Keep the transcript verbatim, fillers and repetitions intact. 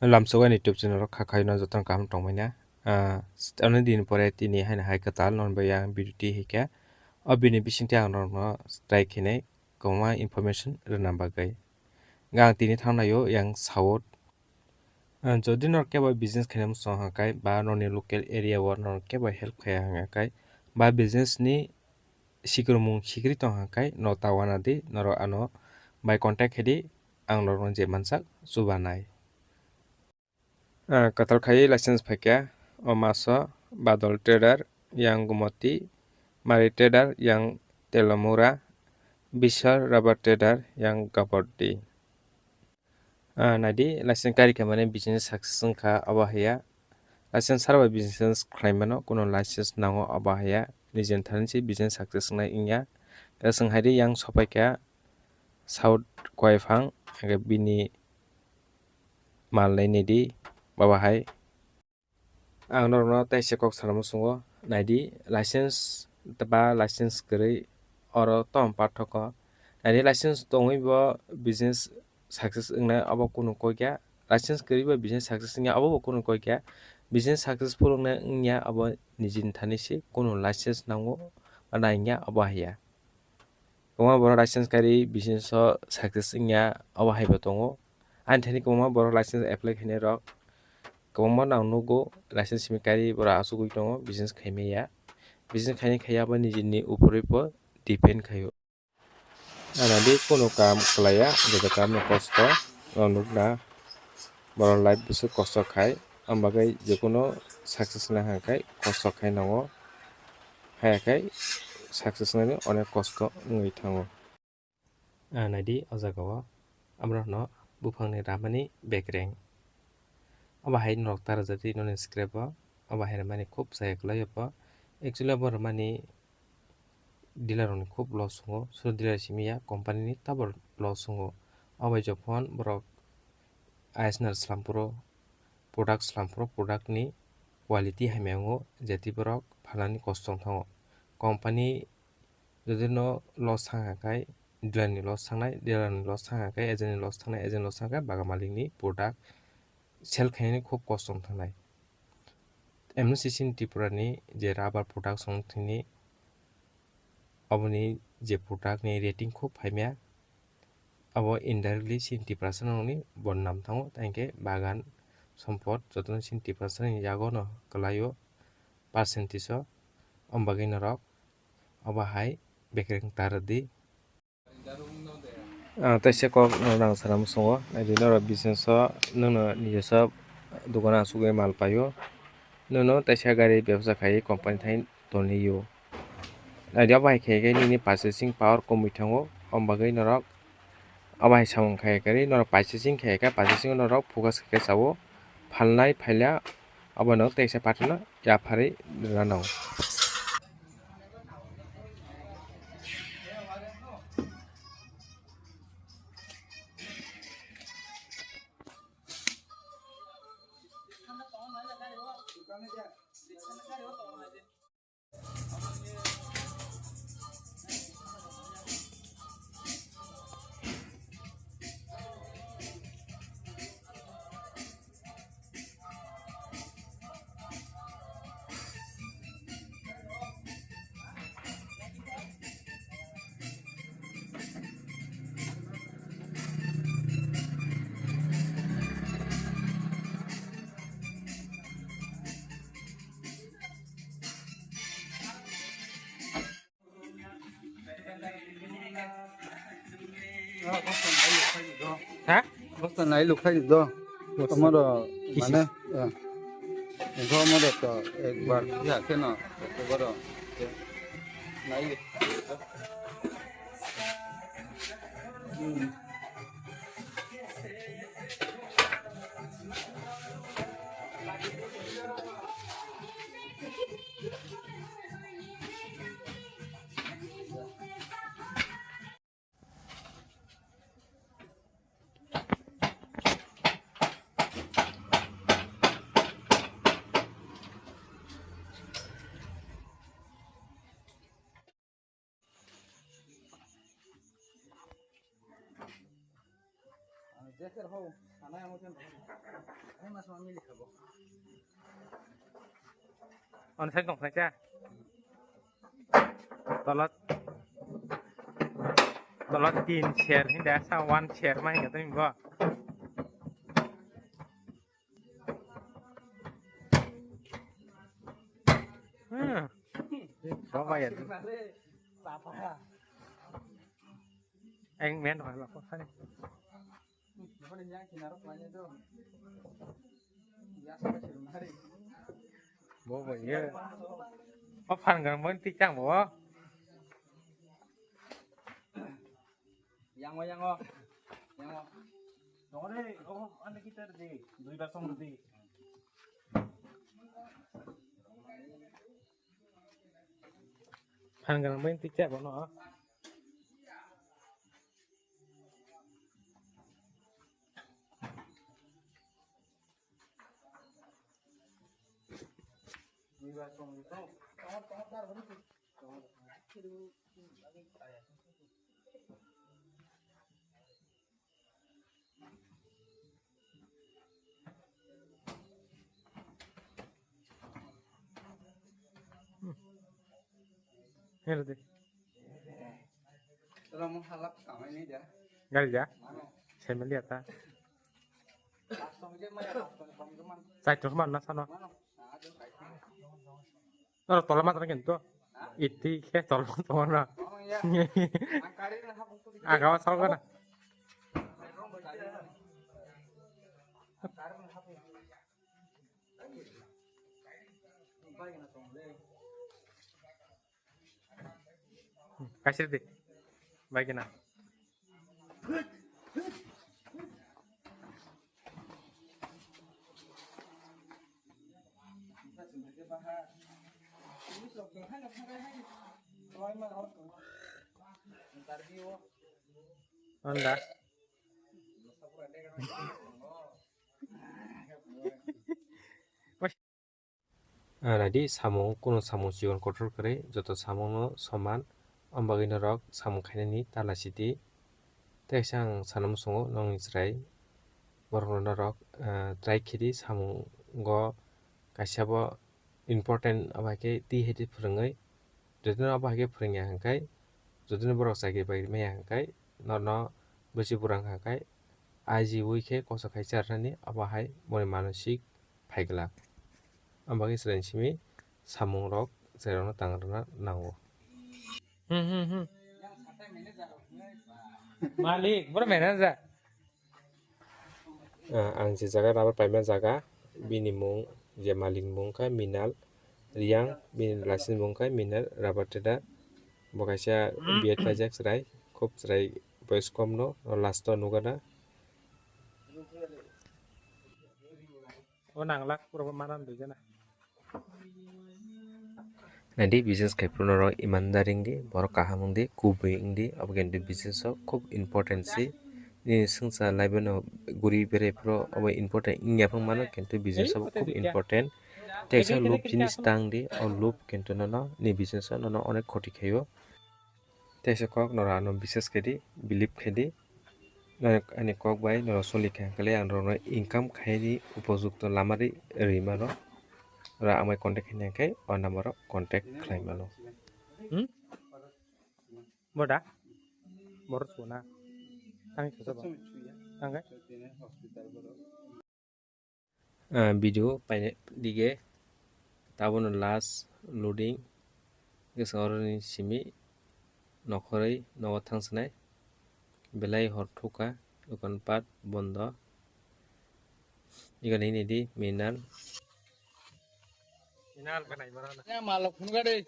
Lamsogo ani YouTube channel o kha khaino jotono kaham tongmani. Ah, ani din pore tini haino hai kwtal non bai ang video twi hai khe. O video ni bisingtwi ang norokno try khainai kwbangma information rwna bagwi. Ang tini thangnaio yang South. Ah, jodi norok kebo business khaina muchung hwnkhe ba noni local area o norok kebo help khaiya hwnkhe ba business ni sikrumung sikri tong hwnkhe no ta uanadi norok ano bai contact khaidi, ang norokno je mansak chubanai. Ah, kwtal khai license phaikha o maso Badal Trader, yang Gumoti, Mari Trader, yang Telomura, Bishal Rubber Trader, yang Gabordi. Ah, naidi license kari khe mane business success wngkha, abo haiya license sara bai business khlai mano, kuno license nango, abo haiya nijeni thani se business success wngnai wngya. Swng haidi yang sopaikha South Koiphang, hwnkhe bini mal nainidi baba hai. Ang norokno teisa kok sana muchungo, naidi license ba license kwrwi oro tong pathoko. Naidi license tongwi bo business success wngnai abo kunu koi kha, license kwrwi bo business success wngya abo bo kunu koi kha, business successful wngnai wngya abo nijini thani se kunu license nango ba nangya abo haiya. Kwbangma borok license kari business o success wngya, abo hai bo tongo. Ani thani kwbangma borok license apply khainai rok kwbangma no ang nugo, license simi kari borok achugwi tongo, business khai manya. Business khainai khai abo nijini upor wi bo depend khaio. Anadi kunu kam kwlaiya, joto kam no kosto no nukna. Borok life bwswk kosto khai, ang bagwi jekunu success wngna hwnkhe kosto khai nango, haiya khe success wngnani onek kosto wngwi thango. Ah, naidi o jaga o, amo rokno buphangni ramani bekreng. Obo hai norok ta rwjadi noni scrap o, obo hai rwmani khub chaya kwlai o bo. Actually obo rwmani dealer rokni khub loss wngo, suru dealer simi ya, company ni tabok loss wngo. Obo jokhon borok I S N R swlam phuru, product swlam phuru, product ni quality hamya wngo, jeti borok phalnani kosto wng thango. Company jodi no loss thang kha khai, dealer ni loss thangnai, dealer ni loss thang kha khai, agent ni loss thangnai, agent ni loss thang kha khai, bagan malik ni product sell khainani khub kosto wng thangnai. M N C chini Tripura ni je rubber production thwngni, oboni je product ni rating khub phaimya, abo indirectly chini Tiprasa rokni bodnam thango, tei hwnkhe bagan sompot jotono chini Tiprasa rokni yago no kwlai o percentage o, om bagwi norok obo hai bekreng ta rwdi. Ah, teisa kok no nang sana muchungo, naidi norok business o nwngno nijesa dogan achugwi mal paio, nwngno teisa gari bebsa khai company thani tonwi o. Naidi obo hai khe khe nini purchasing power komwi thango, om bagwi norok obo hai samung khai khe norok purchasing khai khe purchasing o norok focus khai khe sao, phalnai phaila obo no teisa pathorno yapharwi rwna nango. Ha? Bosta nai luk khai do. Bosta. Tomorrow kisi. Mane, eh. Tomorrow to ekbar ya keno. Tomorrow. Nai. Hmm. Ano side tong kha. Tolot, tolot tin share hinda sa one share ma hinga tong bo. Hmm. Baba ya. Eng men hoi ba ko sani. Bo bo ye. O phan gang mon ti chang bo. Yango, yango. Yango. Dore, oh, ane kita di. Dui basong di. Phan gang mon ti chang bo no. Hero de. Tara mo halak kamai ni ja. Gal ja. Mano. Sai mali ata. Last song je maya last song bang je man. Sai to man na sano. Mano. Na jo kai. Oro tola matra kintu. Iti khe tola matra na. Oh ya. Ang kari na hapung tu. Agawa salga na. Ang kari na hapung. Kasih deh. Baik na. Honda. Ah, naidi, samung, kunu samung chikon kotor kwrwi, joto samungno soman, o bagwi norok samung khainani ta laisidi. Tei kaisa ang sana muchungo, nokni chwrai borokno norok, ah, try khidi, samungo kaisa bo important, abo hai khe twi hai khe phwrwngwi, jotino abo hai khe phwrwngya hwn khai, jotino borok chakri bakri manya hwn khai, norno bwswi burang hwn khai, ajiui khe koso khai charnani, abo hai boni manosik phai glak. Ang bagwi chwraini simi samungrok chwrairokno tang rwna nango. Hmm, hmm, hmm. Malik, boro manager. Ah, ang je jaga rubber paima jaga, bini mung, je malik mung kha Minal Riang, bini license mung kha Minal Rubber Trader. Bo kaisa B Ed paijak chwrai, khub chwrai boyes kom no, last o nukha na. O nanglak, pura manan dui jana. Naidi, business khai phuru norok imandari wngdi, borok kaham wngdi, kubui wngdi, abo khe business o khub important si. Nini swngchar life no guri berai phuru abo important wngya phang mano, kintu business o khub important. Tei kaisa loop jinis tangdi, o loop kintu nono ni business o nono onek khoti khaio. Teisa kok norok ano biswas khe di, believe khe di. Norok ani kok bai norok soli kha hwnkhe le ang norokno income khaini upojukto lama ri, ri mano. Norok ang bai contact khaina hwnkhe o number o contact khlai mano. Hmm? Boda? Bor suna. Tang sasa ba. Tang kai? Ah, video paine dige tabono last loading kisa oroni simi nokhoroi nogo thangsinai belai hor thuka dokan pat bondo. Ikan ini di Minal. Minal kanai marana. Ya malok phunga de.